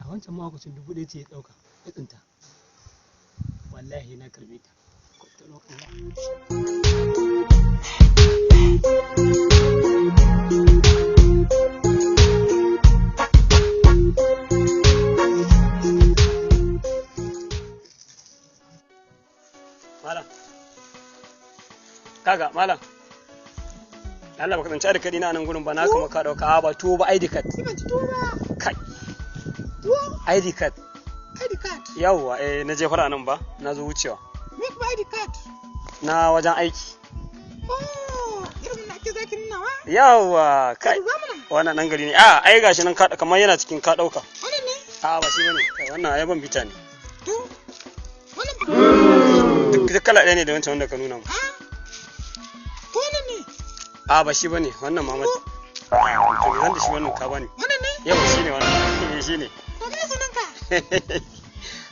Wancan mahaukacin 1000 ce ya ɗauka ya tsinta. Wallahi na karɓe ta. Kwatano Allah. Malam. Kaga malam. Allah, baka tsinci ID card ina nan gurin ba? Na kama ka dauka. A, ba tuwo ba, ID card. Ni ban ci tuwo ba. Kai. Tuwo? ID card. ID card. Yawwa, eh, na jefar a nan ba, na zo wucewa. Me kuma ID card? Na wajen aiki. Oh, irin na ake zaki nunawa? Yawwa, kai. Duba mana. Wannan dan gari ne. A, ai gashi nan kamar yana cikin ka dauka. Wannan ne? A, ba shi bane. Kai, wannan ai ban bita ne. To. Wannan ba. Duk kala ɗaya ne da wancan wanda ka nuna mu. Ah. To, wannan ne? A, ba shi bane, wannan Muhammad. To, me zan da shi? Wannan ka bani. Wannan ne? Yau shine wannan. Eh, shine. To, me sunanka?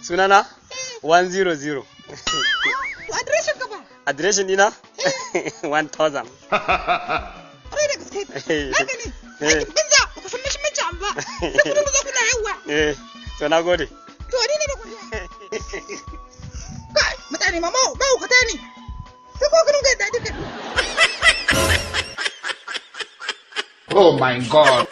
Sunana 100. To, adireshin ka ba? Adireshin dina 1000. Ƙwarai da gaske. Eh. Na gani. Eh. Aikin banza, ba ku san muhimmancin abu ba. Sai ku dinga zo kuna haihuwa. Eh, to na gode. To, ni ne da godiya. Kai, mutane ma mahaukata ne. Sai ko ku dinga yadda duka. Oh my God.